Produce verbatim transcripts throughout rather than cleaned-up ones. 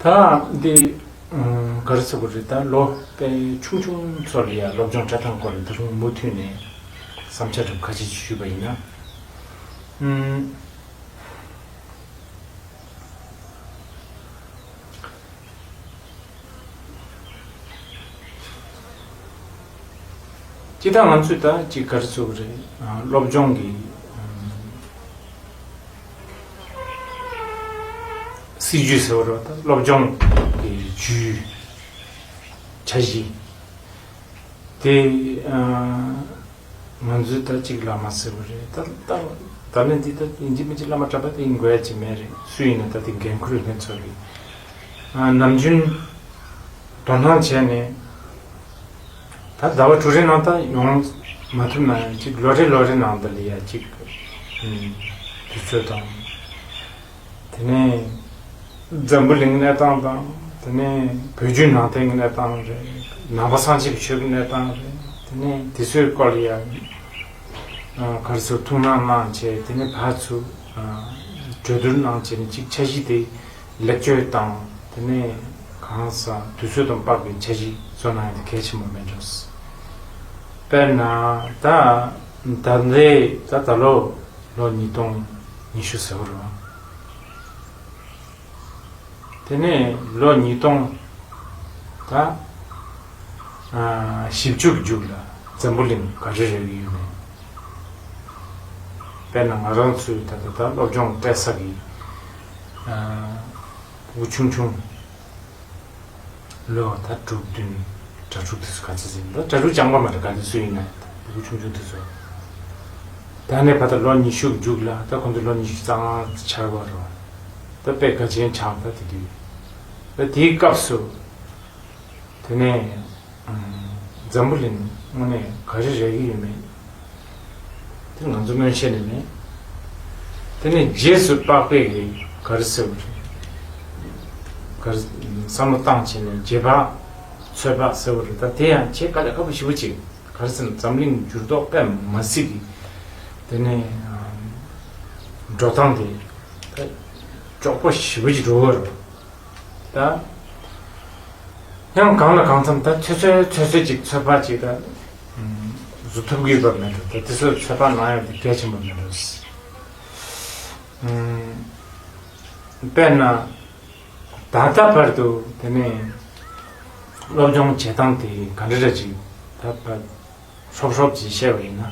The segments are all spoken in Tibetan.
ད་འདི་ཨ་ག་རེ་ཟེར་དགོས་རེད། ད་ལོ་དཔེ་ཆུང་ཆུང་ཚོ་ལ་ཡ་སློབ་སྦྱོང་སྤྲད་སྟངས་སྐོར་ལ་ད་རུང་མུ་མཐུད་ནས་བསམ་འཆར་རིམ་ཁ་ཤས་ཅིག་ཞུས་པ་ཡིན་ན། ཨུམ། སྤྱིར་བཏང་ང་ཚོས་ད་ཅིག་ག་རེ་ཟེར་དགོས་རེད། ཨ་སློབ་སྦྱོང་གི་ཨ་སྲིད་ཇུས་ཟེར་བ་རེད་པ། ད་སློབ་སྦྱོང་གི་ཇུས་འཆར་གཞི་དེ་ཨ་ང་ཚོས་ད་ཅིག་ལ་མ་ཟེར་བ་རེད། ད་ད་ད་ལན་འདི་ད་ཡིན་གཅིག་མིན་གཅིག་བླ་མ་གྲྭ་པ་དེ་ཡིན་དགོས་ཡ་ཅིག་མེད་རེད། སུ་ཡིན་ན་ད་དེ་འགན་ཁུར་ཡོད་མཁན་ཚོ་གི་ཨ་ནམ་རྒྱུན་དོ་སྣང་བྱས་ནས། ད་ཟླ་བ་དྲུག་རེ་ནང་ད་ཡོང་མ་ཐུབ་ན་ཡང་ཅིག་ལོ་རེ་ལོ་རེ་ནང་ད་ལ་ཡ་ཅིག་ཨུམ་དུས་ཚོད་དང་། དེ་ནས་འཛམ་བུ་གླིང་གནས་སྟངས་དང་། དེ་ནས་བོད་བརྒྱུད་ནང་བསྟན་གྱི་གནས་སྟངས་རེད། ནང་པ་སངས་རྒྱས་ཀྱི་ཆོས་ཀྱི་གནས་སྟངས་རེད། དེ་ནས་དེ་ཚོའི་སྐོར་ལ་ཡང་ཨ་ག་རེ་ཟེར། ཐུགས་སྣང་གནང་བྱས། དེ་ནས་ཕར་ཚུར་ཨ་གྲོས་བསྡུར་གནང་བྱས་ནས་ཅིག་འཆར་གཞི་དེ་ལེགས་བཅོས་དང་། དེ་ནས་གང་ཟག་དུས་ཚོད་དང་དཔག་པའི་འཆར་གཞི་བཟོ་གནང་ཡ་དེ་གལ་ཆེན་པོ་མེད་འགྲོ། དཔེར་ན་ད་ད་ལྟའི་ད་ད་ལོ་ལོ་ཉིས་སྟོང་ཉི་ཤུ་ཟེར་བ་རེད། དེ་ནས་ལོ་ཉིས་སྟོང་ད་ཨ་བཞི་བཅུ་གི་མཇུག་ལ་འཛམ་བུ་གླིང་ག་རེ་རེག་གི་ཡོད་མེད། དཔེར་ན་ང་རང་ཚོའི་ད་ལྟ་ད་སློབ་སྦྱོང་སྤྲད་ས་གི་ཨ་ཕྲུ་གུ་ཆུང་ཆུང་ལོ་ད་དྲུག་བདུན་གྲྭ་ཕྲུག་དེ་ཚོ་ག་ཚོད་ཟིན། ད་གྲྭ་ཕྲུག་རྐྱང་པ་མ་རེད། ག་དུས་སུ་ཡིན་ན་ཕྲུ་གུ་ཆུང་ཆུང་དེ་ཚོ། ད་ནས་ཕར་ད་ལོ་ཉི་ཤུ་གི་མཇུག་ལ་ད་ཁོང་ཚོ་ལོ་ཉི་ཤུ་རྩ་ལྔ་ཆགས་པ་རེད། ད་དཔེ་དགའ་ཆེན་ཆགས། ད་དེ་དུས་ད་དེའི་སྐབས་སུ་དེ་ནས་ཨམ་འཛམ་བུ་གླིང་དངོས་གནས་ག་རེ་རེག་གི་ཡོད་མེད་དེ་ང་ཚོ་མངོན་ཤེས་ནས་མེད། དེ་ནས་རྗེས་སུ་དཔག་པའི་གི་ག་རེ་ཟེར་བ་རེད། ག་རེ་བསམ་བློ་བཏང་བྱས་ནས་རྗེས་དཔག་ཚོད་དཔག་ཟེར་བ་རེད། ད་དེ་ཡང་བྱེད་དཀའ་ལས་ཁག་པོ་ཞེ་པོ་ཅིག་ག་རེ་ཟེར་ན་འཛམ་གླིང་འགྱུར་ལྡོག་དཔེ་མ་སྲིད་ཀྱི་དེ་ནས་ཨམ་འགྲོ་སྟངས་དེ་ད་མགྱོགས་པོ་ཞེ་པོ་ཅིག་འགྲོ་གི་རེད། ད་ཡང་གང་ལ་གང་འཚམ་ད་ཚོད་ཚོད་ཚོད་ཚོད་ཅིག་ཚོད་དཔག་ཅིག་ད་ཨམ་བཟོ་ཐུབ་ཀྱི་ཡོད་པ་མེད་འགྲོ། ད་དེ་ཚོ་ཚོད་དཔག་གནང་ཡག་དེ་གལ་ཆེན་པོ་མེད་འགྲོ། ཨམ་དཔེར་ན་ད་ལྟ་བར་དུ་དེ་ནས་སློབ་སྦྱོང་བྱེད་སྟངས་དེ་ག་འདྲ་འདྲ་ཅིག་ད་བར་ཧྲོབ་ཧྲོབ་ཅིག་བཤད་པ་ཡིན་ན།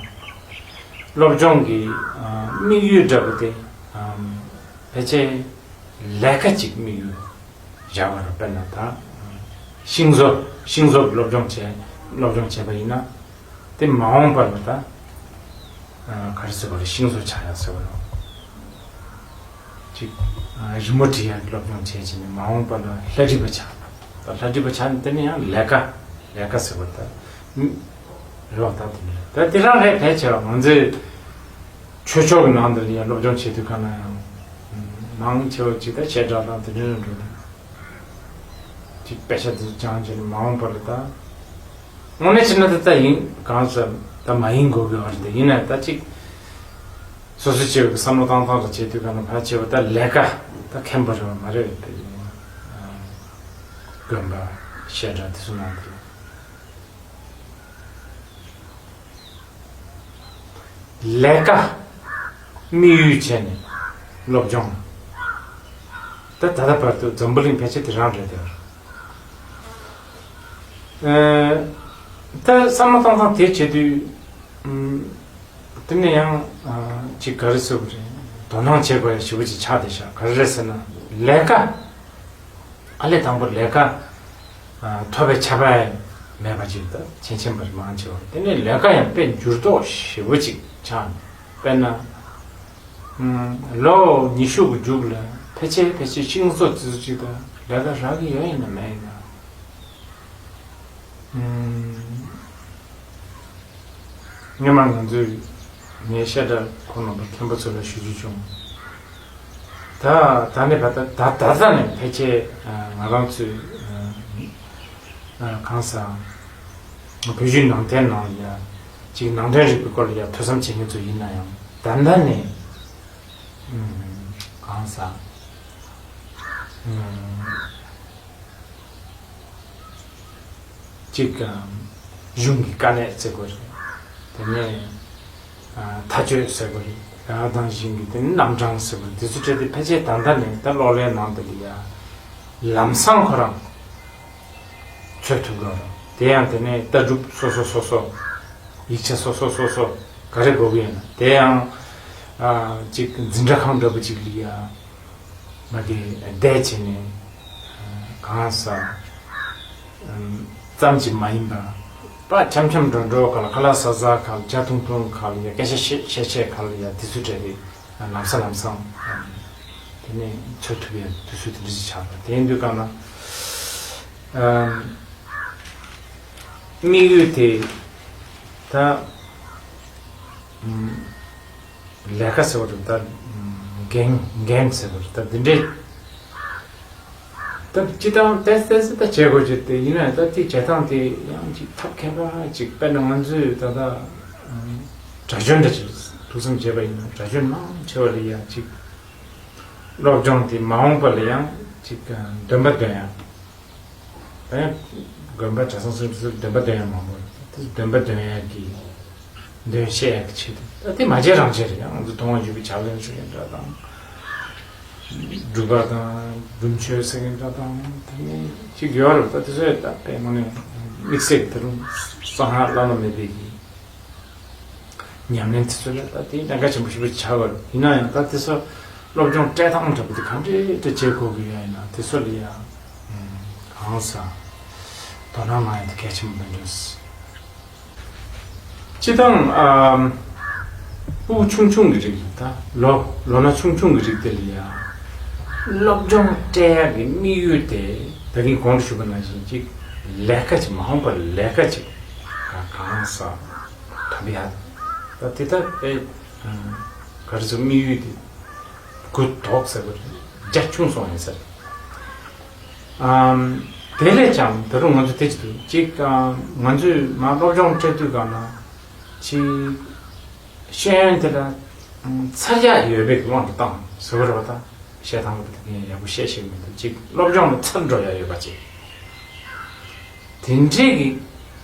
སློབ་སྦྱོང་གི་ཨ་དམིགས་ཡུལ་འདྲ་པོ་དེ་ཨ་ཕལ་ཆེར་ལས་ཀ་ཅིག་དམིགས་ཡུལ་བཞག་པ་རེད། དཔེར་ན་ད་ཤིང་བཟོ་ཤིང་བཟོ་གི་སློབ་སྦྱོང་བྱས་སློབ་སྦྱོང་བྱས་པ་ཡིན་ན། དེ་མ་འོངས་པ་ལ་ད་ཨ་ག་རེ་ཟེར་བ་རེད། ཤིང་བཟོ་ཆགས་ཡག་ཟེར་བ་རེད། ཅིག་ཨ་རི་མོ་འབྲི་ཡག་སློབ་སྦྱོང་བྱས་བྱས་ནས་མ་འོངས་པ་ལ་ལྷ་བྲིས་པ་ཆགས། ད་ལྷ་བྲིས་པ་ཆགས་ནས་དེ་ནས་ཡང་ལས་ཀ་ལས་ཀ་ཟེར་བ་ད་རེད་བ། ད་དེ་ནས་ད་དེ་རང་རེད། ཕལ་ཆེ་བ་ང་ཚོའི་ཆོས་ཕྱོགས་ཀྱི་ནང་དུ་ཡང་སློབ་སྦྱོང་བྱེད་དུས་ག་ན་ཡང་མང་ཆེ་བ་ཅིག་ད་བཤད་གྲྭ་དང་དེ་འདྲ་འགྲོ་ནས་ཅིག་དཔེ་ཆ་དེ་སྦྱང་བྱས་ནས་མ་འོངས་པ་ལ་ད་དངོས་གནས་བྱས་ན་ད་ད་ཡིན་གང་ཟེར་ད་མ་ཡིན་དགོས་ཀྱི་བར་དེ་ཡིན་ན་ད་ཅིག་སོ་སོ་སྐྱེ་བོའི་བསམ་བློ་བཏང་སྟངས་ལ་བྱེད་དུས་ག་ན་ཕལ་ཆེ་བ་ད་ལས་ཀ་ད་མཁན་པོ་རེད་བ་མ་རེད་པས། དགོན་པ་བཤད་གྲྭ་དེ་ཚོ་ནང་དུ་ལས་ཀ་དམིགས་ཡུལ་བྱས་ནས་སློབ་སྦྱོང་ད་ད་ལྟ་བར་དུ་འཛམ་བུ་གླིང་ཕལ་ཆེར་དེ་རང་རེད་དེ། ཨ་ད་བསམ་བློ་བཏང་སྟངས་དེ་བྱེད་དུས་ཨམ་དེ་ནས་ཡང་ཨ་ཅིག་ག་རེ་ཟེར་དགོས་རེད། དོ་སྣང་བྱེད་དགོས་ཡ་ཞེ་པོ་ཅིག་ཆགས་བསྡད་ཤག་ག་རེ་རེད་ཟེར་ན་ལས་ཀ་ཨ་ལས་དང་པོ་ལས་ཀ་ཨ་ཐོབ་པའི་ཆ་པ་མེད་པ་ཅིག་ད་ཆེན་ཆེན་པར་མང་ཆེ་བ་དེ་ནས་ལས་ཀ་ཡང་དཔེ་འགྱུར་ལྡོག་ཞེ་པོ་ཅིག་ཆགས་ནས་དཔེར་ན། ལོ་ཉི་ཤུ་གི་མཇུག་ལ་ཕལ་ཆེར་ཕལ་ཆེར་ཤིང་བཟོ་དེ་ཚོ་ཅིག་དང་ལས་ཀ་རག་གི་ཡོད་ཡིན་ན་མེད་ཡིན་ན། སྔོན་མ་ང་ཚོས་ངའི་བཤད་གྲྭ་ཁོང་རྣམ་པ་མཁན་པོ་ཚོ་ལ་ཞུ་རྒྱུ་བྱུང་། ད་ད་ནས་ད་ད་ད་ད་ནས་ཕལ་ཆེར་ང་རང་ཚོས་གང་ཟག་བོད་བརྒྱུད་ནང་བསྟན་ནང་ཡ་ཅིག་ནང་བསྟན་རིག་པའི་སྐོར་ལ་ཡ་ཐོས་བསམ་བྱེད་མཁན་ཚོ་ཡིན་ན་ཡང་ད་ལྟ་ནས་གང་ཟག་གཅིག་གཞུང་གི་དཀའ་གནད་ཟེར་དགོས་རེད། དེ་ནས་མཐའ་དཔྱོད་ཟེར་དགོས་རེད། ཡང་དང་གཞན་གྱི་དེ་ནི་རྣམ་གྲངས་ཟེར་བ་འདི་ཚོ་སྤྲད་དེ་ཕལ་ཆེར་ད་ལྟ་ནས་ད་གློག་ཀླད་ནང་དུ་ལ་ཡ་ལམ་སང་ཁོ་རང་འཚོལ་ཐུབ་དགོས་རེད། དེ་ཡང་དེ་ནས་ལྟ་གྲུབ་སོ་སོ་སོ་སོ། ཡིག་ཆ་སོ་སོ་སོ་སོ་ག་རེ་དགོས་ཀྱི་ཡིན་ན། དེ་ཡང་ཅིག་འཛིན་གྲྭ་ཁང་འདྲ་པོ་ཅིག་ལ་ཡ་ང་གི་བསྡད་བྱས་ནས་གང་ཟག་ཙམ་གྱིས་མ་ཡིན་པར་པ་འཆམ་འཆམ་འགྲོ་འགྲོ་ག་ལ་ཁ་ལག་ཟ་ཟ་ག་ལ་ཇ་འཐུང་འཐུང་ག་ལ་ཡ་སྐད་ཆ་བཤད་བཤད་བཤད་ག་ལ་ཡ་དེ་ཚོ་གྲས་རེད། ལམ་སང་ལམ་སང་དེ་ནས་འཚོལ་ཐུབ་ཡ་དུས་ཚོད་དེ་འདྲ་ཞིག་ཆགས་པ། དེ་ཡིན་དུས་གང་ན་དམིགས་ཡུལ་དེ་ད་ལས་ཀ་ཟེར་བ་རེད། ད་འགན་འགན་ཟེར་བ་རེད། ད་འདི་འདྲས་ད་སྤྱི་བཏང་ཏོག་ཙམ་ཏོག་ཙམ་ད་བྱེད་དགོས་ཀྱི་དེ་ཡིན་ན་ད་དེ་བྱེད་སྟངས་དེ་ཡང་ཅིག་ཐབས་མཁས་པ་ཅིག་དཔེར་ན་ང་ཚོས་ད་ལྟ་གྲྭ་གཞོན་འདྲ་ཅིག་ཐུགས་བསམ་བཞེས་པ་ཡིན་ན་གྲྭ་གཞོན་མང་ཆེ་བ་ལ་ཡང་ཅིག་སློབ་སྦྱོང་དེ་མ་འོངས་པ་ལ་ཡང་ཅིག་འདོན་པ་འདོན་ཡ། ད་ཡང་དགོན་པ་གྲྭ་ཚང་སོ་སོའི་འདོན་པ་འདོན་ཡ་མང་པོ་རེད། དེ་འདོན་པ་འདོན་ཡ་གི་འདོན་བཤད་ཡ་གི་ཆེད་དུ་ད་དེ་མ་བྱས་རང་བྱས་རེད། ཡང་ང་ཚོ་མཐོང་བ་བརྒྱུད་པའི་ཕྱག་ལེན་ཟེར་མཁན་འདྲ་དང་། སྒྲུབ་པ་དང་སྒྲུབ་མཆོད་ཟེར་མཁན་འདྲ་དང་དེ་ནས་ཅིག་ཡོད་རེད། ད་དེ་ཚོ་ད་དཔེ་དངོས་གནས་དམིགས་བསལ་དེ་རིང་གསང་སྔགས་བླ་ན་མེད་པའི་གི་ཉམས་ལེན་དེ་ཚོ་ལ་ད་དེ་གནད་འགག་ཆེན་པོ་ཞེ་པོ་ཆགས་པ་རེད། ཡིན་ན་ཡང་ད་དེ་ཚོ་སློབ་སྦྱོང་སྤྲད་སྟངས་འདྲ་པོ་དེ་ག་འདྲས་འདྲ་བྱེད་དགོས་ཀྱི་ཡོད་ཡིན་ན་དེ་ཚོ་ལ་ཡང་གང་ཟག་དོ་སྣང་གནང་ཡ་དེ་གལ་ཆེན་པོ་འདྲ་འདུག་སྤྱི་བཏང་ཨམ། སྤུ་གུ་ཆུང་ཆུང་གི་རིགས་ད་ལོ་ལོ་ན་ཆུང་ཆུང་གི་རིགས་དེ་ལ་ཡང་སློབ་སྦྱོང་སྤྲད་ཡག་གི་དམིགས་ཡུལ་དེ་ད་གིན་གོང་དུ་ཞུས་པ་ནང་བཞིན་གཅིག་ལས་ཀ་ཅིག་མ་འོངས་པར་ལས་ཀ་ཅིག་གང་ཟག་ཐོབ་ཡག་ད་དེ་ལྟར་དཔེ་ག་རེ་ཟེར་དམིགས་ཡུལ་དེ་གུ་དོག་ཟེར་བ་རེད། རྒྱ་ཆུང་སོང་ཡིན་ཟེར། ཨམ། དེ་ལས་ཀྱང་ད་རུང་ང་ཚོ་དེ་ཅི་ཐུབ་ཅིག་ཨམ། ང་ཚོས་མ་སློབ་སྦྱོང་སྤྲད་དུས་གང་ན་ཅིག་ཤེས་ཡོན་དེ་ལ་ཨམ། ཚར་ཡག་ཡོད་པའི་དབང་དུ་བཏང་ཟེར་བ་རེད་པ། ད་བཤད་སྟངས་ཡག་པོ་བཤད་ཤེས་མི་འདུག་ཅིག་སློབ་སྦྱོང་ལ་ཚར་འགྲོ་ཡག་ཡོད་པ་ཅིག་དེ་འདྲའི་གི་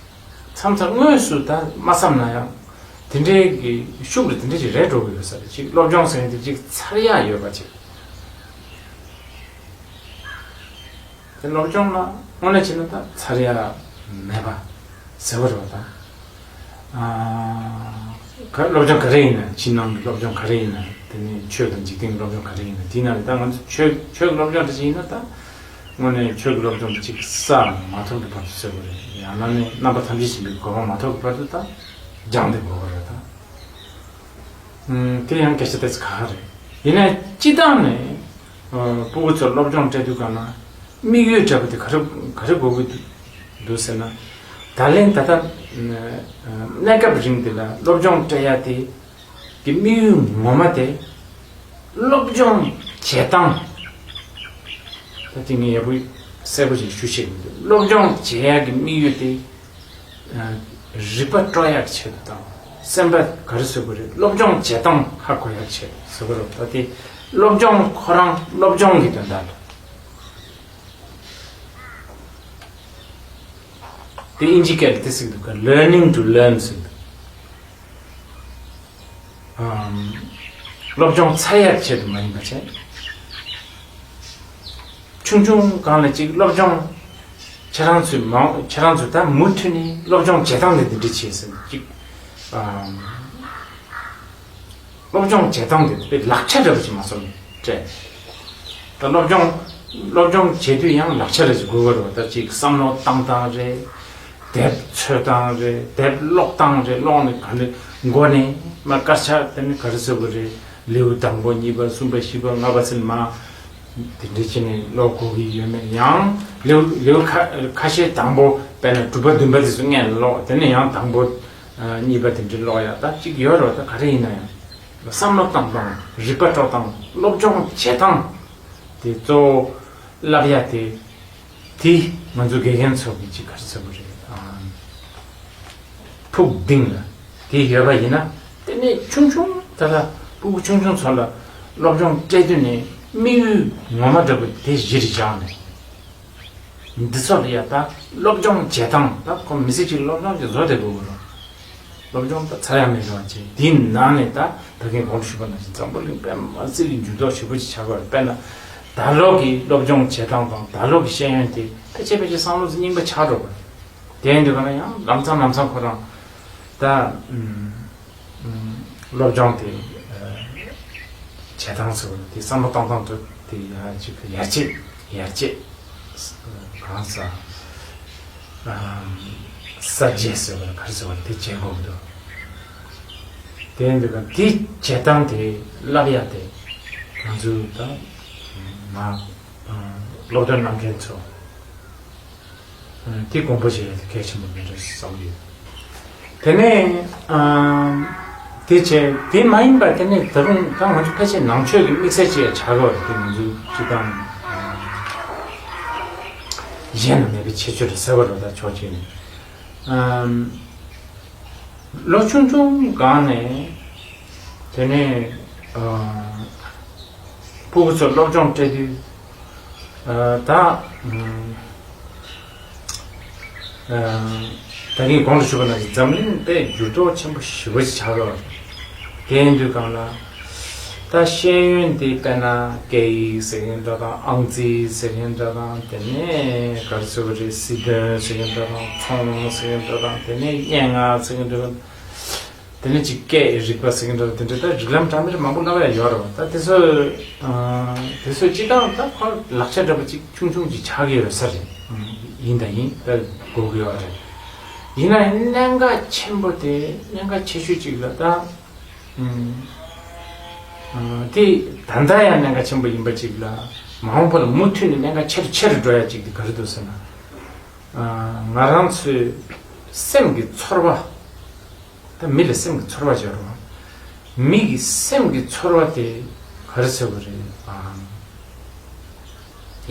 མཚམས་མཚམས་དངོས་སུ་ད་མ་བསམ་ན་ཡང་དེ་འདྲའི་གི་ཤུགས་ལ་དེ་འདྲ་ཅིག་རེད་འགྲོ་གི་ཡོད་ས་རེད། ཅིག་སློབ་སྦྱོང་ཟེར་མཁན་དེ་ཅིག་ཚར་ཡག་ཡོད་པ་ཅིག་དེ་སློབ་སྦྱོང་ལ་དངོས་གནས་བྱས་ན་ད་ཚར་ཡག་མེད་པ་ཟེར་བ་རེད་པ། ད་ཨ་ག་སློབ་སྦྱོང་ག་རེ་ཡིན་ན་ཕྱི་ནང་གི་སློབ་སྦྱོང་ག་རེ་ཡིན་ན་དེ་ནི་ཆོས་དང་འཇིག་རྟེན་གྱི་སློབ་སྦྱོང་ག་རེ་ཡིན་ན་དེའི་ནང་ནས་ད་ང་ཚོ་ཆོས་ཆོས་ཀྱི་སློབ་སྦྱོང་དེ་ཅིག་ཡིན་ན་ད་དངོས་གནས་ཆོས་ཀྱི་སློབ་སྦྱོང་དེ་ཅིག་ས་མ་ཐོབ་ཀྱི་བར་དུ་ཟེར་བ་རེད། ཡང་ན་ནི་རྣམ་པ་ཐམས་ཅད་མཁྱེན་པའི་གོ་འཕང་མ་ཐོབ་ཀྱི་བར་དུ་ད་སྦྱངས་ཏེ་དགོས་པ་རེད་ད། ཨུམ། དེ་ཡང་སྐད་ཆ་ཏོག་ཙམ་ཁག་ཁག་རེད། ཡིན་ནའི་སྤྱི་བཏང་ནས་ཨ་སྤུ་གུ་ཚོར་སློབ་སྦྱོང་སྤྲད་དུས་གང་ན་དམིགས་ཡུལ་འདྲ་པོ་དེ་ག་རེ་ག་རེ་དགོས་ཀྱི་འདུག་འདུག་ཟེར་ན། ད་ལན་ད་ལྟ་ཨ་གནས་སྐབས་རིང་འདི་ལ་སློབ་སྦྱོང་སྤྲད་ཡ་དེ་གི་དམིགས་ཡུལ་ངོ་མ་དེ་སློབ་སྦྱོང་བྱེད་སྟངས། ད་དེ་ངས་ཡག་པོ་གསལ་པོ་ཞིག་ཞུ་ཤེས་ཀྱི་མི་འདུག་སློབ་སྦྱོང་བྱེད་ཡག་གི་དམིགས་ཡུལ་དེ། རིག་པ་སྤྲོ་ཡག་ཆེད་དུ་དང་། སེམས་པ་ག་རེ་བཟོ་དགོས་རེད། སློབ་སྦྱོང་བྱེད་སྟངས་ཧ་གོ་ཡག་ཆེད་དུ་བཟོ་དགོས་རེད། ད་དེ་སློབ་སྦྱོང་ཁོ་རང་སློབ་སྦྱོང་གི་དོན་དག་རེད། དེ་ཨིན་ཇི་སྐད་ལ་དེ་ཟེར་གྱི་འདུག་ག learning to learn ཟེར་གྱི་འདུག་ཨམ། སློབ་སྦྱོང་ཚར་ཡག་ཆེད་དུ་མ་ཡིན་པ་བྱས། ཆུང་ཆུང་སྒང་ལ་ཅིག་སློབ་སྦྱོང་ཁྱེད་རང་ཚོས་མང་ཁྱེད་རང་ཚོས་ད་མུ་མཐུད་ནས་སློབ་སྦྱོང་བྱེད་སྟངས་དེ་འདི་འདྲ་བྱས་ཟིན་ཅིག་ཨམ། སློབ་སྦྱོང་བྱེད་སྟངས་དེ་དཔེ་ལག་ཆ་འདྲ་པོ་ཅིག་མ་སོང་ནས་སྤྲད། ད་སློབ་སྦྱོང་སློབ་སྦྱོང་བྱེད་དུས་ཡང་ལག་ཆ་རེ་ཞིག་དགོས་ཀྱི་རེད་པ། ད་ཅིག་བསམ་བློ་བཏང་སྟངས་རེད། དེབ་འཚོལ་སྟངས་རེད། དེབ་ཀློག་སྟངས་རེད། ཀློག་ནས་ག་འདྲ་མགོ་ནས་མར་དཀར་ཆག་དེ་ནས་ག་རེ་བཟོ་དགོས་རེད། ལེའུ་དང་པོ་གཉིས་པ་གསུམ་པ་བཞི་པ་ལྔ་པ་ཟེར་མར་དེ་འདྲ་བྱས་ནས་ཀློག་དགོས་ཀྱི་ཡོད་མེད། ཡང་ལེའུ་ལེའུ་ཁ་ཁ་ཤས་དང་པོ་དཔེར་ན་དྲུག་པ་བདུན་པ་དེ་ཚོ་སྔོན་ལ་ཀློག་དེ་ནས་ཡང་དང་པོ་གཉིས་པ་དེ་འདྲ་ཀློག་ཡག་ད་ཅིག་ཡོད་རེད་པ། ད་ག་རེ་ཡིན་ན་ཡང་བསམ་བློ་བཏང་སྟངས། རིག་པ་སྤྲོ་སྟངས། སློབ་སྦྱོང་བྱེད་སྟངས་དེ་གཙོ་བོ་བསླབ་ཡག་དེ། དེ་ང་ཚོ་དགེ་རྒན་ཚོ་གི་ཅིག་ག་རེ་ཟེར་དགོས་རེད། ཨ། ཕུགས་གཏིང་ལ་དེ་ཡོད་པ་ཡིན་ན། དེ་ནས་ཆུང་ཆུང་ད་ལྟ་སྤུ་གུ་ཆུང་ཆུང་ཚོ་ལ་སློབ་སྦྱོང་སྤྲད་དུས་ནས་དམིགས་ཡུལ་ངོ་མ་འདྲ་པོ་དེ་གཞི་རུ་བཞག་ནས། འདི་ཚོ་ལ་ཡ་ད་སློབ་སྦྱོང་བྱེད་སྟངས། ད་ཁོ་མི་ཚེ་གཅིག་སློབ་སྦྱོང་གི་བཟོ་དེ་དགོས་ཀྱི་རེད། སློབ་སྦྱོང་ད་ཚར་ཡ་མེད་རེད་བ། ཅེས་འདིའི་ནང་ནས་ད་ད་གིན་གོང་དུ་ཞུས་པ་ནང་བཞིན་འཛམ་བུ་གླིང་དཔེ་མ་སྲིད་ཀྱི་འགྱུར་ལྡོག་ཞེ་པོ་ཅིག་ཆགས་ཀྱི་རེད། དཔེར་ན་ད་ལོ་གི་སློབ་སྦྱོང་བྱེད་སྟངས་དང་ད་ལོ་གི་ཤེས་ཡོན་དེ་ཕལ་ཆེར་ཕལ་ཆེར་བསམ་བློ་རྙིང་པ་ཆགས་འགྲོ་གི་རེད། དེ་ཡིན་དུས་ག་ན་ཡང་ལམ་སང་ལམ་སང་ཁོ་རང་ད་ཨུམ། སློབ་སྦྱོང་དེ་བྱེད་སྟངས་ཟེར་བ་དེ་བསམ་བློ་གཏོང་སྟངས་དེ་ཡང་ཅིག་ཡར་རྒྱས་ཡར་རྒྱས་གང་ཟག་གསར་བརྗེ་ཟེར་བ་ག་རེ་ཟེར་བ་དེ་བྱེད་དགོས་འདུག་དེ་འདུག་ག་དེ་བྱེད་སྟངས་དེ་བསླབ་ཡ་དེ་ང་ཚོའི་ད་ང་སློབ་སྟོན་གནང་མཁན་ཚོ། དེ་དགོངས་པ་བཞེས་ཡ་དེ་གལ་ཆེན་པོ་མེད་འགྲོ་བསམ་གྱི་ཡོད། དེ་ནས་དེ་བྱས་དེ་མ་ཡིན་པར་དེ་ནས་ད་རུང་ད་ང་ཚོ་ཕལ་ཆེར་ནང་ཆོས་ཀྱི་དམིགས་བསལ་ཅིག་ཡང་ཆགས་ཀྱི་ཡོད་རེད། དེ་ང་ཚོའི་སྤྱི་བཏང་གཞན་ལ་མེད་པའི་ཁྱད་ཆོས་རེད་ཟེར་བ་རེད། ད་ཕྱོགས་གཅིག་ནས། ལོ་ཆུང་ཆུང་སྒང་ནས་དེ་ནས་ཕྲུ་གུ་ཚོར་སློབ་སྦྱོང་སྤྲད་དུས་ད་ད་གིན་གོང་དུ་ཞུས་པ་ནང་བཞིན་འཛམ་གླིང་དཔེ་འགྱུར་ལྡོག་ཆེན་པོ་ཞེ་པོ་ཞིག་ཆགས་ཡོད་རེད། དེ་ཡིན་དུས་སྒང་ལ། ད་ཤེས་ཡོན་དེ་དཔེར་ན་སྐད་ཡིག་ཟེར་མཁན་འདྲ་དང་། ཨང་རྩིས་ཟེར་མཁན་འདྲ་དང་། དེ་ནས་ག་རེ་ཟེར་བ་རེད། སྲིད་དོན་ཟེར་མཁན་འདྲ་དང་། ཚོང་ཟེར་མཁན་འདྲ་དང་། དེ་ནས་སྙན་ངག་ཟེར་མཁན་འདྲ་དང་། དེ་ནས་ཅིག་སྐད་རིག་པ་ཟེར་མཁན་འདྲ་དང་། དེ་འདྲ་ད་རིགས་ལམ་འདྲ་མི་འདྲ་མང་པོ་བསླབ་ཡ་ཡོད་རེད་བ། ད་དེ་ཚོ་དེ་ཚོ་སྤྱི་བཏང་ད་ཁོ་ལག་ཆ་འདྲ་པོ་ཅིག་ཆུང་ཆུང་ཅིག་ཆགས་ཀྱི་ཡོད་ས་རེད། ཡིན་དང་ཡིན། ད་དགོས་ཀྱི་ཡོད་རེད། ཡིན་ན་ཡང་གནད་འགག་ཆེན་པོ་དེ། གནད་འགག་ཆེ་ཤོས་ཅིག་ལ་ད། ཨ། དེ་ད་ལྟ་ཡང་གནད་འགག་ཆེན་པོ་ཡིན་པ་ཅིག་ལ། མ་འོངས་པ་ལ་མུ་མཐུད་ནས་གནད་འགག་ཆེ་རུ་ཆེ་རུ་འགྲོ་ཡ་ཅིག་དེ་ག་རེ་འདུག་ཟེར་ན། ཨ། ང་རང་ཚོའི་སེམས་ཀྱི་ཚོར་བ། ད་མི་ལ་སེམས་ཀྱི་ཚོར་བ་ཟེར་རོ། མི་གི་སེམས་ཀྱི་ཚོར་བ་དེ་ག་རེ་ཟེར་བ་རེད། ཨ།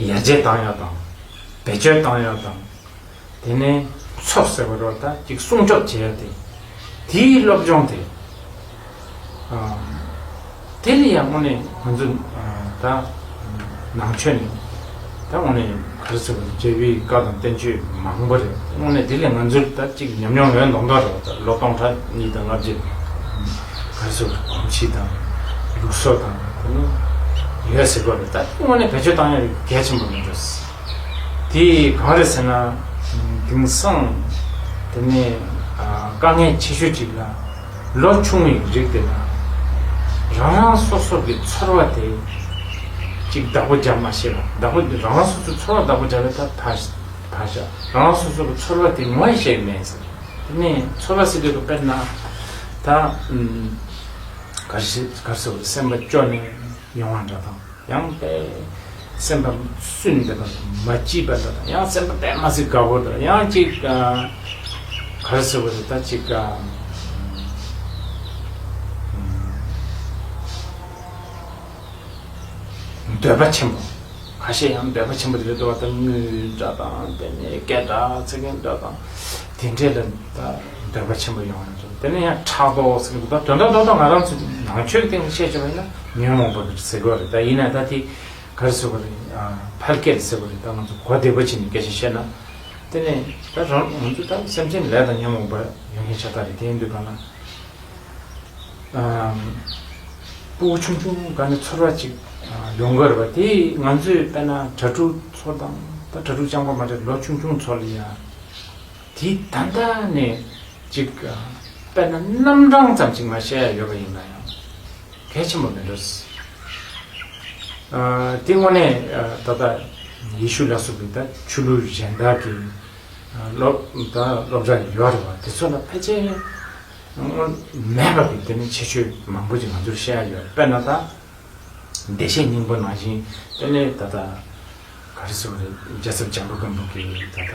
ཡར་རྒྱས་བཏང་ཡ་དང་། བེད་སྤྱོད་བཏང་ཡ་དང་། དེ་ནས་ཚོར་ཟེར་བ་རེད་པ། ད་ཅིག་སྲུང་སྐྱོབ་བྱེད་ཡ་དེ། དེའི་སློབ་སྦྱོང་དེ། ཨ། དེ་ལ་ཡང་དངོས་གནས་ང་ཚོ། ཨ། ད་ནང་ཆོས་ནས་ད་དངོས་གནས་ག་རེ་ཟེར་བ་རེད། རྒྱལ་པོའི་བཀའ་དང་བསྟན་བཅོས་མང་པོ་རེད། དངོས་གནས་དེ་ལས་ང་ཚོར་ད་ཅིག་ཉམས་མྱོང་ཡོད་མདོག་མདོག་རེད་པ། ད་ལོ་སྟོང་ཕྲག་གཉིས་དང་ལྔ་བརྒྱ། ག་རེ་ཟེར་བ་རེད། གོམས་གཤིས་དང་ལུགས་སྲོལ་དང་དེ་ནི་ཡོད་ཟེར་གོ་རེད། ད་དངོས་གནས་བེད་སྤྱོད་བཏང་ཡ་གལ་ཆེན་པོ་མིན་འགྲོ། དེ་གང་རེད་ཟེར་ན། དེང་སང་དེ་ནས། ཨ། དཀའ་ངལ་ཆེ་ཤོས་ཅིག་ལ་ལོ་ཆུང་བའི་རིགས་དེ་ལ་རང་རང་སོ་སོ་གི་ཚོར་བ་དེ་ཅིག་བདག་པོ་རྒྱབ་མ་ཤེས་པ། བདག་པོ་རང་རང་སོ་སོའི་ཚོར་བ་བདག་པོ་རྒྱབ་པ་ད་ཕར་ཕར་བཞག་རང་རང་སོ་སོ་གི་ཚོར་བ་དེ་ངོ་ཤེས་མེད་ཟེར། དེ་ནས་ཚོར་བ་ཟེར་དུས་ཀྱི་དཔེར་ན་ད། ཨུམ། ག་རེ་ག་རེ་ཟེར་བ་རེད། སེམས་པ་སྐྱོ་ནས་ཡོང་བ་འདྲ་དང་། ཡང་དཔེ་སེམས་པ་སུན་པ་དང་མ་སྐྱིད་པ་འདྲ་དང་། ཡང་སེམས་པ་དཔེ་མ་སྲིད་དགའ་པོ་འདྲ། ཡང་ཅིག་ཨ། ག་རེ་ཟེར་བ་རེད། ད་ཅིག་ཨ། འདོད་པ་ཆེན་པོ། ཁ་ཤས་ཡང་འདོད་པ་ཆེན་པོ་དེ་རེད་འདུག་བ། ད་དངུལ་འདྲ་དང་། དེ་ནས་སྐད་གྲགས་ཟེར་མཁན་འདྲ་དང་། དེ་འདྲས་ལ་ད་འདོད་པ་ཆེན་པོ་ཡོང་ཡོང་འདུག་དེ་ནས་ཡང་ཕྲག་དོག་ཟེར་གྱི་འདུག་ད་དོན་དག་རྡོག་རྡོག་ང་རང་ཚོ་ནང་ཆོས་ཀྱི་སྟེང་ནས་བཤད་ཆོག་པ་ཡིན་ན་ཉོན་མོངས་པ་ཟེར་དགོས་རེད། ད་ཡིན་ན་ད་དེ་ག་རེ་ཟེར་དགོས་རེད། ཨ། ཕལ་སྐད་ཟེར་དགོས་རེད། ད་ང་ཚོ་གོ་བདེ་པོ་བྱས་ནས་སྐད་ཆ་བཤད་ན། དེ་ནས་ད་རང་ང་ཚོ་ད་སེམས་ཅན་ལས་དང་ཉོན་མོངས་པ་ཡོང་མཁན་ཤ་སྟག་རེད། དེ་ཡིན་དུས་གང་ལ། ཨ། སྤུ་གུ་ཆུང་ཆུང་སྒང་ནས་ཚོར་བ་ཅིག་ཨ། ཡོང་གི་རེད་པ། དེ་ང་ཚོས་དཔེར་ན་གྲྭ་ཕྲུག་ཚོ་དང་། ད་གྲྭ་ཕྲུག་རྐྱང་པ་མ་རེད། ལོ་ཆུང་ཆུང་ཚོ་ལ་ཡ་དེ་ད་ལྟ་ནས་ཅིག་ཨ། དཔེར་ན་རྣམ་གྲངས་ཙམ་ཅིག་མ་བཤད་ཡ་ཡོད་པ་ཡིན་ན་ཡང་གལ་ཆེན་པོ་མི་འགྲོ། ཨ། དེ་དངོས་གནས་ཨ། ད་ལྟ་ཡེ་ཤུ་ལ་སོགས་པའི་ད་ཆོས་ལུགས་གཞན་དག་གི་ཨ། སློབ་ད་སློབ་གྲྭ་ཡོད་རེད་པ། དེ་ཚོ་ལ་ཕལ་ཆེར་མེད་པ་གི་དེ་ནི་ཁྱད་ཆོས་མང་པོ་ཅིག་ང་ཚོར་བཤད་ཡ་ཡོད། དཔེར་ན་ད་བདེ་གཤེགས་སྙིང་པོ་ནང་བཞིན། དེ་ནས་ད་ལྟ་ག་རེ་ཟེར་བ་རེད། རྒྱལ་ཚབ་བྱམས་པ་མགོན་པོ་གི་ད་ལྟ་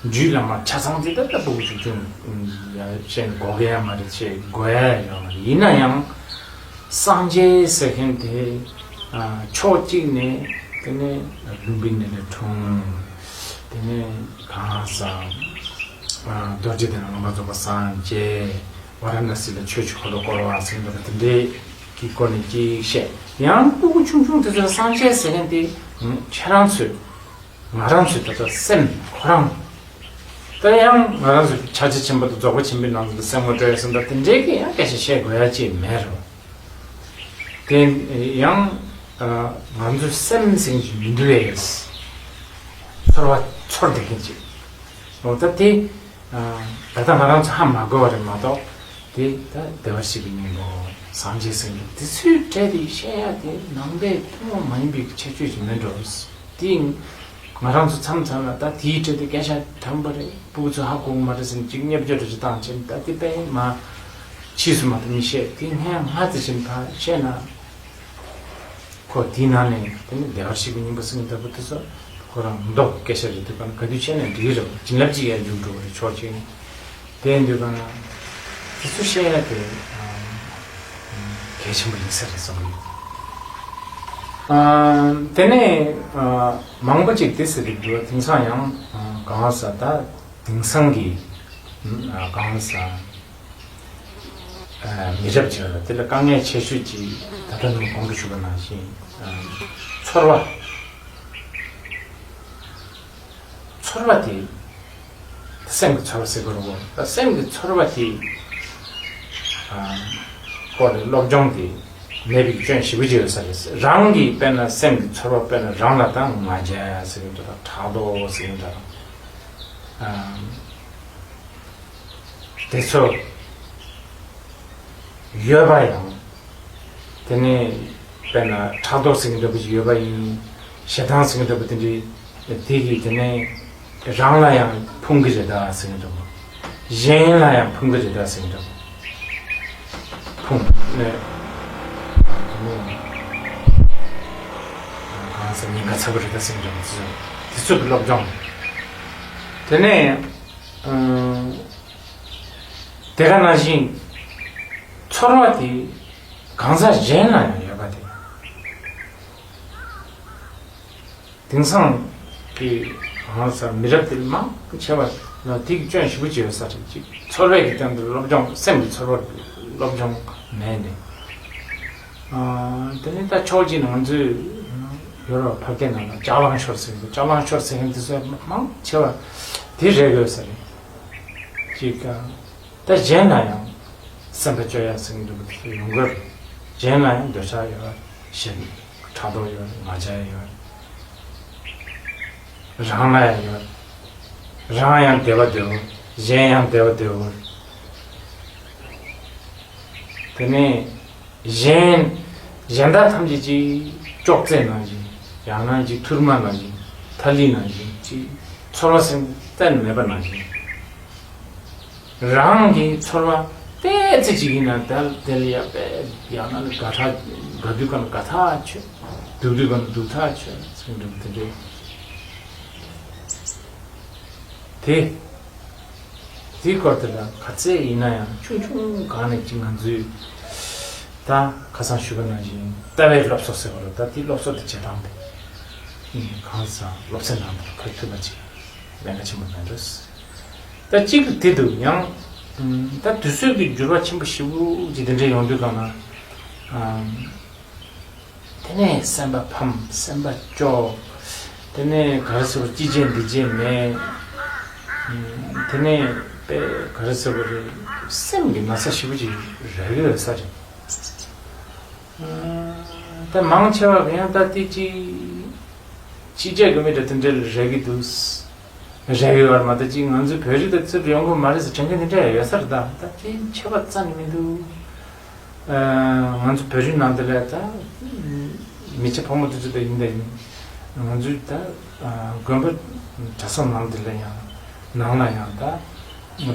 རྒྱུད་བླ་མ་ཆ་ཚང་དེ་ད་ལྟ་སྤུ་གུ་ཆུང་ཆུང་ཡ་བཤད་ན་གོ་གི་ཡ་མ་རེད། བཤད་དགོས་ཡ་ཡོད་མ་རེད། ཡིན་ན་ཡང་སངས་རྒྱས་ཟེར་མཁན་དེ་ཨ། ཕྱོགས་གཅིག་ནས་དེ་ནས་ལུམ་བི་ནི་ལ་འཁྲུངས། དེ་ནས་གང་ཟག་ཨ། རྡོ་རྗེ་གདན་ལ་མངོན་པར་རྫོགས་པར་སངས་རྒྱས། ཝཱ་ར་ཎ་སི་ལ་ཆོས་ཀྱི་འཁོར་ལོ་བསྐོར་བ་ཟེར་འདུག་པ། དེ་འདྲའི་གི་སྐོར་ནས་ཅིག་བཤད། ཡང་སྤུ་གུ་ཆུང་ཆུང་དེ་ཚོ་ལ་སངས་རྒྱས་ཟེར་མཁན་དེ་ཁྱེད་རང་ཚོས་ ང་རང་ཚོའི་ད་ལྟ་སེམས་ཁོ་རང་། ད་ཡང་ང་རང་ཚོ་ཕྱག་རྒྱ་ཆེན་པོ་དང་རྫོགས་པ་ཆེན་པོའི་ནང་དུ་སེམས་ངོ་སྤྲོད་ཡ་སོང་ད་དེ་འདྲའི་གི་ཡང་སྐད་ཆ་བཤད་དགོས་ཡ་ཅིག་མེད་རེད། དེ་ཡང་ང་ཚོའི་སེམས་ཟེར་གྱི་མི་འདུག་ཨེ། ཚོར་བ་ཚོར་བསྡད་མཁན་ཅིག་འོ་ད་དེ། ད་ལྟ་ང་རང་ཚོ་ཧ་མ་གོ་བ་རེད་མ་གཏོགས། དེ་ད་བདེ་བར་གཤེགས་པའི་སྙིང་པོ་སངས་རྒྱས་སེང་གེ་དེ་ཚོའི་གྲས་དེ་བཤད་ཡ་དེ་ནང་པའི་ཐུན་མོང་མ་ཡིན་པའི་ཁྱད་ཆོས་ཅིག་མིན་འགྲོ། དེ་ང་རང་ཚོ་མཚམས་མཚམས་ལ་ད་དེའི་གྲས་དེ་སྐད་ཆ་དྲང་པོ་རེད། སྤུ་གུ་ཚོ་ཧ་གོ་གི་མ་རེད་ཟེར་ནས་ཅིག་བརྙས་བཅོས་འདྲ་ཅིག་བཏང་བྱས་ནས་ད་དེ་དཔེ་མ་ཕྱིས་སུ་མ་གཏོགས་མི་བཤད། དེ་སྔ་སྔ་ཙམ་ཞིག་ཕར་བཤད་ན། ཁོ་དེའི་ནང་ནས་དེ་ནི་བདེ་བར་གཤེགས་པའི་སྙིང་པོ་སེང་གེ་ལྟ་བུ་དེ་ཚོ་ཁོ་རང་མདོ་སྐད་ཆ་རེད་འདུག་ག་ན་ག་དུས་བཤད་ནས་འགྲིག་གི་རེད། བྱིན་རླབས་ཅིག་ཡར་འཇུག་འགྲོ་བ་རེད། ཕྱོགས་གཅིག་ནས་དེ་འདུག་ག་ན་དེ་ཚོ་བཤད་ཡ་དེ་གལ་ཆེན་པོ་ཡིན་ས་རེད་བསམ་གི་འདུག་དེ་ནས་མང་པོ་ཅིག་དེ་ཟེར་གི་འདུག་དེང་སང་ཡང་གང་ཟག་ད་དེང་སང་གི་གང་ཟག་མི་རབས་ཅིག་ལ་དེ་ལ་དཀའ་ངལ་ཆེ་ཤོས་ཅིག་ད་ལྟ་ནང་གོང་དུ་ཞུས་པ་ནང་བཞིན་ཚོར་བ། ཚོར་བ་དེ་སེམས་ཀྱི་ཚོར་བ་ཟེར་དགོས་རེད་གོ། ད་སེམས་ཀྱི་ཚོར་བ་དེ་སྐོར་ལ་སློབ་སྦྱོང་དེ་མེད་པའི་སྐྱོན་ཞེ་པོ་ཅིག་ཡོད་ས་རེད། རང་གིས་དཔེར་ན་སེམས་ཀྱི་ཚོར་བ་དཔེར་ན་རང་ལ་ད་ང་རྒྱལ་ཟེར་གྱི་འདུག་ད་ཕྲག་དོག་ཟེར་གྱི་འདུག་དེ་ཚོ་ཡོད་པ་ཡང་། དེ་ནས་དཔེར་ན་ཕྲག་དོག་ཟེར་མཁན་འདྲ་པོ་ཅིག་ཡོད་པ་ཡིན། ཞེ་སྡང་ཟེར་མཁན་འདྲ་པོ་དེ་འདྲའི་དེ་གིས་དེ་ནས་རང་ལ་ཡང་ཕུང་གི་རེད་ད་ཟེར་མཁན་འདྲ་པོ། གཞན་ལ་ཡང་ཕུང་གི་རེད་ད་ཟེར་མཁན་འདྲ་པོ། ཕུང་ནས་དེ་ནས་གང་ཟེར་ཉེན་ཁ་ཚ་པོ་རེད་ད་ཟེར་མཁན་འདྲ་པོ་དེ་ཚོ་གི་སློབ་སྦྱོང་། དེ་ནས། དེ་ག་ནང་བཞིན་ཚོར་བ་དེ་གང་ཟག་གཞན་ལ་ཡང་ཡོད་པ་དེ། དེང་སང་གི་གང་ཟག་མི་རབས་དེ་མང་ཆེ་བ་ལ་དེ་གི་སྐྱོན་ཞེ་པོ་ཅིག་ཡོད་ས་རེད། ཅིག་ཚོར་བའི་གི་སྟེང་དུ་སློབ་སྦྱོང་སེམས་ཀྱི་ཚོར་བ་སློབ་སྦྱོང་མེད་ནས། དེ་ནི་ད་ཕྱོགས་གཅིག་ནས་ང་ཚོས་ཡོ་རོབ་ཕ་སྐད་ནང་ལ་ལྕགས་གླང་ཤོར་ཟེར་གི་འདུག་ལྕགས་གླང་ཤོར་ཟེར་མཁན་དེ་ཚོ་མང་ཆེ་བ་དེ་རེད་དགོས་ས་རེད། ཅིག་ད་གཞན་ལ་ཡང་སེམས་པ་སྐྱོ་ཡ་ཟེར་གི་འདུག་པ་དེ་ཚོ་ཡོང་གི་རེད། གཞན་ལ་ཡང་འདོད་ཆགས་ཡོད་ཞེ་ཕྲག་དོག་ཡོད་ང་རྒྱལ་ཡོད། རང་ལ་ཡང་ཡོད། རང་ཡང་བདེ་བ་འདོད། གཞན་ཡང་བདེ་བ་འདོད། དེ་ནས་གཞན། གཞན་དག་ཐམས་ཅད་ཀྱིས་ཅོག་ཙེ་ནང་བཞིན། ཡང་ན་ཅིག་ཐུར་མ་ནང་བཞིན། ཐ་ལི་ནང་བཞིན་ཅིག་ཚོར་བ་སེམས་གཏན་མེད་པ་ནང་བཞིན། རང་གི་ཚོར་བ་ཏོག་ཙམ་ཅིག་ཡིན་ན་ད་དེ་ལ་ཡ་དཔེ་ཡང་ན་དགའ་ཐག་དགའ་དུས་ག་ན་དགའ་ཐག་ཆོད། སྡུག་དུས་ག་ན་སྡུག་ཐག་ཆོད་ཟེར་གྱི་འདུག་དེ་འདྲའི་དེ། དེའི་སྐོར་དེ་ལ་ག་ཚད་ཡིན་ན་ཡང་ཆུང་ཆུང་སྒང་ནས་ཅིག་ང་ཚོས་ད་ཁ་སང་ཞུས་པ་ནང་བཞིན་ལྟ་བའི་སློབ་གསོ་ཟེར་བ་ལ་ད་དེའི་སློབ་གསོ་དེ་བྱེད་སྟངས་དེ་གང་ཟག་སློབ་ཚན་ནང་དུ་ཁ་ཐུག་པ་ཅིག་ལས་ཀ་ཆེན་པོ་མེད་འགྲོ། ད་གཅིག་དེ་འདུག་ཡང་ད་དུས་ཚོད་ཀྱི་འགྱུར་བ་ཆེན་པོ་ཞེ་པོ་ཅིག་དེ་འདྲ་ཡོང་དུས་གང་ན། དེ་ནས་སེམས་པ་ཕམ། སེམས་པ་སྐྱོ། དེ་ནས་ག་རེ་ཟེར་བ་ཅི་བྱེད་འདི་བྱེད་མེད། དེ་ནས་དཔེ་ག་རེ་ཟེར་བ་རེད། སེམས་ཀྱི་ན་ཚ་ཞེ་པོ་ཅིག་རག་གི་ཡོད་ས་རེད། ད་མང་ཆེ་བ་གི་ཡང་ད་དེ་ཅི་ཕྱི་རྒྱལ་གི་མི་འདྲ་དེ་འདྲ་རག་གི་འདུག་རེ་བའི་བར་མ་ད་ཅིག་ང་ཚོའི་བོད་རིགས་དང་ཚུར་ཡོང་གི་མ་རེད་ཟེར་དྲན་མཁན་དེ་འདྲ་ཡོད་ས་རེད། ད་ད་དེ་ཆེ་བ་རྩ་ནས་མི་འདུག་ང་ཚོ་བོད་རིགས་ནང་དེ་ལ་ད་མི་ཆེ་ཕོ་མོ་དེ་ཚོ་ད་ཡིན་ད་ཡིན། ང་ཚོའི་ད་དགོན་པ་གྲྭ་ཚང་ནང་དེ་ལ་ཡང་ནང་ལ་ཡང་ད་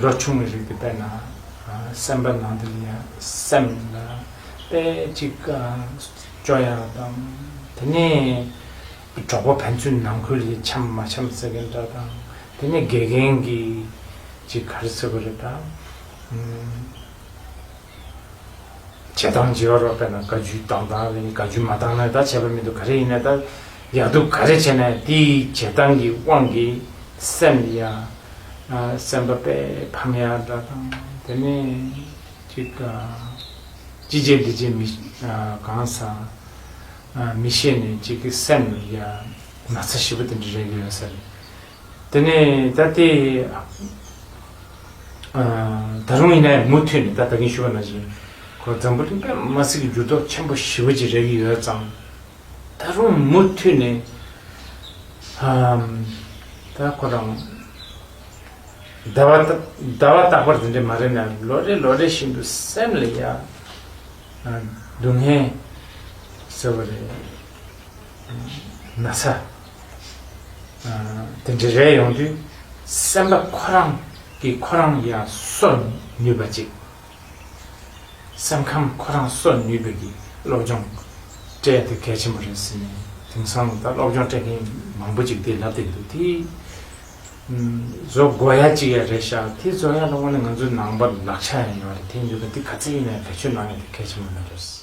ལོ་ཆུང་བའི་རིགས་དེ་དཔེར་ན་སེམས་པ་ནང་དེ་ལ་ཡང་སེམས་ལ་དཔེ་ཅིག་སྐྱོ་ཡ་དང་དེ་ནས། གྲོགས་པོ་ཕན་ཚུན་ནང་ཁུལ་ལ་འཆམ་མ་འཆམ་ཟེར་མཁན་འདྲ་དང་། དེ་ནས་དགེ་རྒན་གྱིས་ཅིག་ག་རེ་ཟེར་དགོས་རེད་དང་། བྱེད་སྟངས་བརྗེ་བ་རོགས་པས་ན་བཀའ་བརྒྱུད་བཏང་སྟངས་ལ་ནི་བཀའ་བརྒྱུད་མ་བཏང་ན་ད་བྱས་པ་མི་འདུག་ག་རེ་ཡིན་ན་ད་ཡག་སྡུག་ག་རེ་བྱས་ན་དེའི་བྱེད་སྟངས་ཀྱི་དབང་གིས་སེམས་ཡ་སེམས་པ་དཔེ་ཕམ་ཡ་འདྲ་དང་། དེ་ནས་ཅིག་ཅི་བྱེད་འདི་བྱེད་མི་གང་ཟག་མི་ཤེས་ནས་ཅིག་གི་སེམས་ལ་ཡ་ ན་ཚ་ཞེ་པོ་དེ་འདྲ་རེག་གི་ཡོད་ས་རེད། དེ་ནས་ད་ལྟའི་ཨ་ད་རུང་ཡིན་ནའི་མུ་མཐུད་ནས་ད་ད་གིན་ཞུས་པ་ནང་བཞིན་ཁོ་འཛམ་བུ་གླིང་དཔེ་མི་སྲིད་ཀྱི་འགྱུར་ལྡོག་ཆེན་པོ་ཞེ་པོ་ཅིག་རེག་གི་ཡོད་ཙང་། ད་རུང་མུ་མཐུད་ནས་ཨམ་ད་ཁོ་རང་ཟླ་བ་ཟླ་བ་རྟག་པར་དེ་འདྲ་མ་རེད་ན། ལོ་རེ་ལོ་རེ་བཞིན་དུ་སེམས་ལ་ཡ་ཨ་སྡུག་བསྔལ་ཟེར་བ་རེད། ན་ཚ་ཨ་དེ་འདྲ་རེད། ཡོང་དུས་སེམས་པ་ཁོ་རང་གིས་ཁོ་རང་ཡ་གསོ་ནུས་པ་ཅིག་སེམས་ཁམས་ཁོ་རང་གསོ་ནུས་པའི་གི་སློབ་སྦྱོང་སྤྲད་དེ་གལ་ཆེན་པོ་རེད་ཟེར་ནས། དེང་སང་ད་སློབ་སྦྱོང་སྤྲད་མཁན་མང་པོ་ཅིག་དེ་ལབ་བསྡད་འདུག་དེ་བཟོ་དགོས་ཡ་ཅིག་ཡ་རེད་ཤག་དེ་བཟོ་ཡ་ལ་དངོས་གནས་ང་ཚོའི་ནང་པ་ལག་ཆ་ཡང་ཡོད་རེད། དེ་འདུག་ད་དེ་ག་ཚད་ཡིན་ནའི་བེད་སྤྱོད་གནང་ཡ་དེ་གལ་ཆེན་པོ་མེད་རེད།